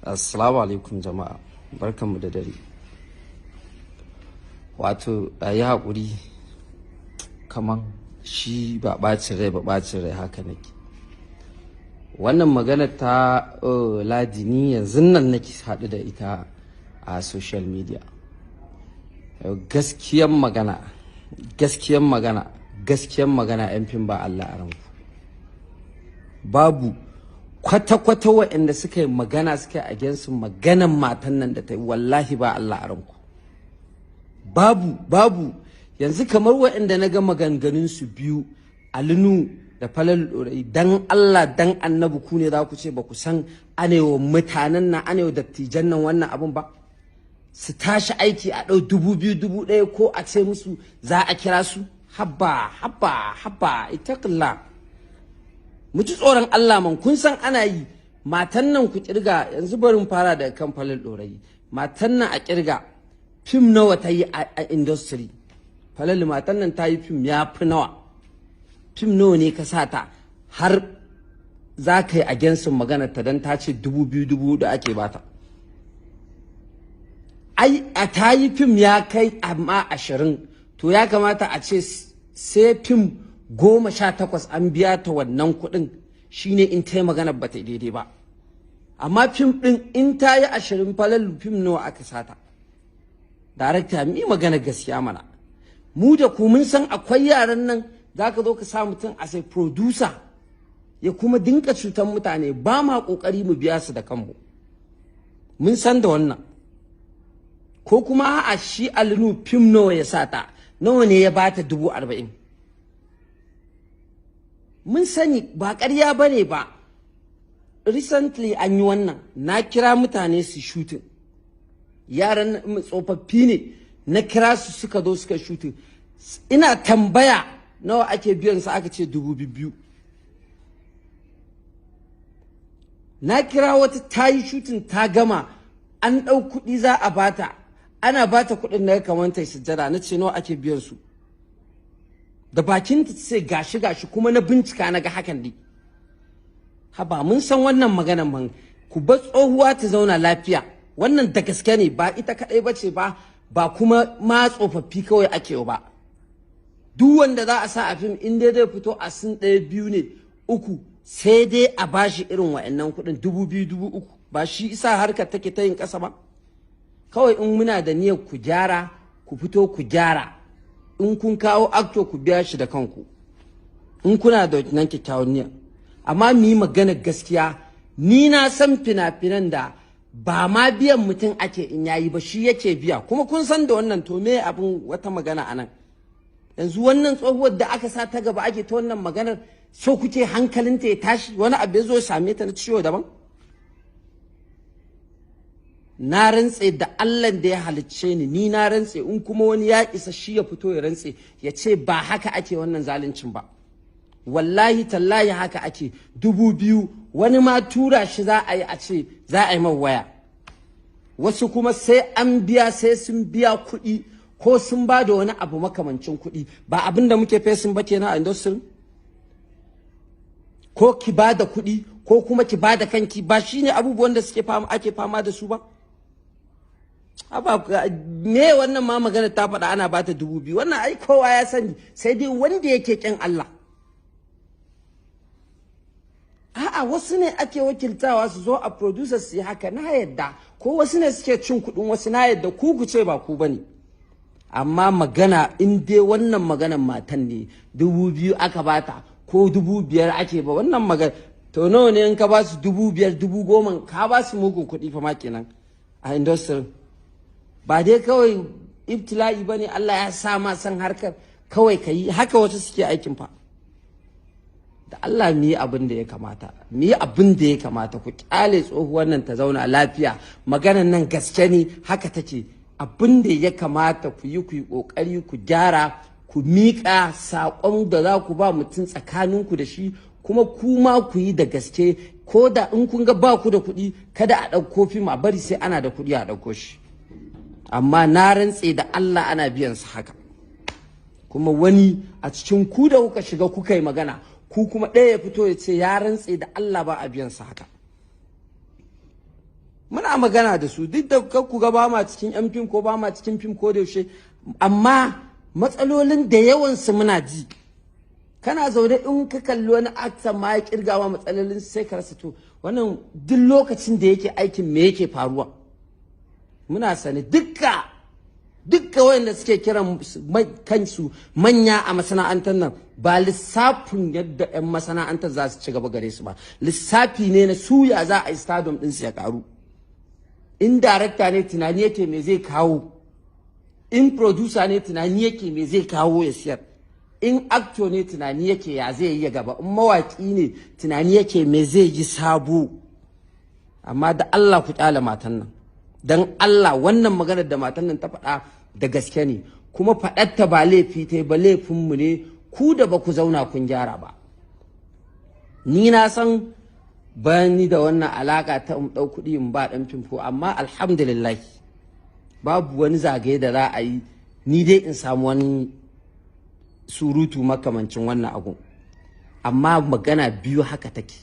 Assalamu alaikum jama'a, barkanmu da dare. Wato a yi haƙuri, kaman shi ba ɓacin rai ba, ɓacin rai haka nake. Wannan magana ta Ladi, ni yanzu nan nake haɗu da ita a social media. Gaskiyan magana, gaskiyan magana, gaskiyan magana, 'yan fim ba Allah a ranku. Babu kwata-kwata waɗanda suka yi magana, suka yi against maganan matan nan da ta yi, wallahi ba Allah a ranku. Babu, babu. Yanzu kamar waɗanda na ga maganganun su biyu, Alinu da Falal Ɗorayi, dan Allah dan Annabi, ku ne za ku ce ba ku san anewa mutanen nan, anewa dattijan nan wannan abun ba? Su tashi aiki a ɗau 2000, 1000, ko a ce musu za a kira su. Habba, habba, habba, اتق الله. Mu ji tsoron Allah man, kun san ana yi. Matan nan ku kirga yanzu, bari mu fara daga kan Falal Ɗorayi. Matan nan a kirga fim nawa ta yi a industry. Falal, matan nan ta yi fim ya fi nawa? Fim nawa ne ka sa ta har za ka yi against maganar ta don ta ce 2000, 4000 ake bata? Ai a ta yi fim ya kai amma 20, to ya kamata a ce sai fim 18 an biya ta wannan kuɗin, shine in ta yi magana ba ta daidai ba. Amma fim ɗin in ta yi 20, Falalu, fim nawa aka sata? Darakta, mi magana gaskiya mana. Mu da ku mun san akwai yaran nan, za ka zo ka sa mutum a sai producer ya kuma dinka cutar mutane, ba ma kokari mu biya su da kanmu. Mun san da wannan. Ko kuma a'a, shi Alinu fim nawa ya sata? Nawa ne ya bata? 40,000. Mun sani, ba ƙarya ba ne ba. Recently an yi wannan, na kira mutane su shooting, yaran tsofaffi ne, na kira su, suka zo suka shooting. Ina tambaya nawa ake biyan su, aka ce 2000. Na kira wata, ta yi shooting ta gama, an ɗau kuɗi za a bata. Ana bata kuɗin na kamar ta sujjada. Na ce nawa ake biyan su? Da bakin ta ce gashi gashi, kuma na bincika na ga hakan dai. Haba, mun san wannan maganan man. Ku bar tsohuwa ta zauna lafiya. Wannan da gaske ne, ba ita kaɗai ba ce ba, ba kuma ma tsofaffi kawai ake ba. Duk wanda za a sa a fim, in dai zai fito a scene ɗaya, biyu ne, uku, sai dai a bashi irin wa'annan kuɗin, 2000, 3000. Ba shi isa harkar take ta yin ƙasa ba. Kawai in muna da niyyar ku gyara, ku fito ku gyara. In kun kawo actor, ku biya shi da kanku, in kuna da nan kyakkyawan niyya. Amma mu yi magana gaskiya, ni na san fina-finan da ba ma biyan mutum ake in yayi ba, shi yake biya, kuma kun san da wannan. To me abin wata magana anan yanzu? Wannan tsohuwar da aka sa ta gaba ake ta wannan maganar, so kuke hankalinta ya tashi, wani abu ya zo ya same ta na ciwo daban? Na rantse da Allah da ya halicce ni, ni na rantse, in kuma wani ya isa shi ya fito ya rantse ya ce ba haka ake wannan zaluncin ba. Wallahi tallahi haka ake. 2000, wani ma tura shi za a yi, a ce za a yi man waya. Wasu kuma sai an biya, sai sun biya kuɗi ko sun ba da wani abu makamancin kuɗi. Ba abin da muke facing ba kenan a industry. Ko ki ba da kuɗi ko kuma ki ba da kanki, ba shine abubuwan da suke fama, ake fama da su ba. Haba, me wannan ma magana ta faɗa ana bata 2000? Wannan ai kowa ya sani, sai dai wanda yake ƙin Allah. A'a, wasu ne ake wakiltawa su zo a producers su yi haka, na yadda. Ko wasu ne suke cin kuɗin wasu, na yadda. Ku ku ce ba ku bane. Amma magana in dai wannan maganan matan ne, 2000 aka bata ko 5000 ake ba wannan magana, to nawa ne in ka ba su 5000, 10,000, ka ba su mugun kuɗi fa ma kenan a industry. Ba dai kawai ibtila'i ba ne, Allah ya sa ma san harkar kawai ka yi haka, wasu suke aikin fa. Da Allah mu yi abin da ya kamata, mu yi abin da ya kamata. Ku kyale tsohuwar nan ta zauna lafiya. Maganan nan gaske ne, haka take. Abin da ya kamata ku yi, ku yi kokari ku gyara, ku miƙa saƙon da za ku ba mutum tsakaninku da shi, kuma kuma ku yi da gaske. Ko da in kun ga ba ku da kuɗi, kada a ɗauko fim, a bari sai ana da kuɗi a ɗauko shi. Amma na rantse da Allah ana biyan su haka. Kuma wani a cikin ku da kuka shiga kuka yi magana, ku kuma ɗaya ya fito ya ce ya rantse da Allah ba a biyan su haka. Muna magana da su, duk da ku ga ba ma cikin yan fim ko ba ma cikin fim ko da yaushe, amma matsalolin da yawansu muna ji. Kana zaune in ka kalli wani actor ma ya kirga ma matsalolin, sai ka rasa, to wannan duk lokacin da yake aikin me yake faruwa? Muna sane dukka dukka wayanda suke kiran kansu manya a masana'antar nan, ba lissafin yadda 'yan masana'antar za su ci gaba gare su ba, lissafi ne na suya za a yi stardom ɗinsu ya karu. In director ne, tunani yake me zai kawo. In producer ne, tunani yake me zai kawo ya siyar. In actor ne, tunani yake ya zai yi gaba. In mawaki ne, tunani yake me zai yi sabo. Amma da Allah ku kyale matan nan, dan Allah. Wannan maganar da matan nan ta faɗa da gaske ne, kuma faɗarta ba laifi ta ba, laifinmu ne ku da ba ku zauna kun gyara ba. Ni na san ba ni da wannan alaka ta in ɗau kuɗi in ba ɗan fim ko, amma alhamdulillah babu wani zagaye da za a yi ni dai in samu wani surutu makamancin wannan abu. Amma magana biyu haka take: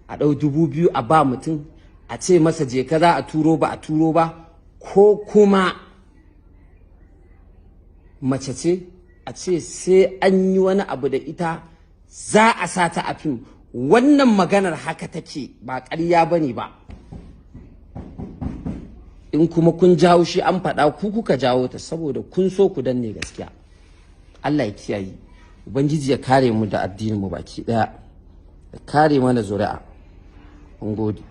a ɗau 2000 a ba mutum, a ce masa je ka, za a turo, ba a turo ba, ko kuma mace ce a ce sai an yi wani abu da ita za a sa ta a fim. Wannan maganar haka take, ba ƙarya ba ne ba. In kuma kun jawo shi an faɗa, ku kuka jawo ta, saboda kun so ku danne gaskiya. Allah ya kiyaye, Ubangiji ya kare mu da addinin mu baki ɗaya, ya kare mana zuri'a. Mun gode.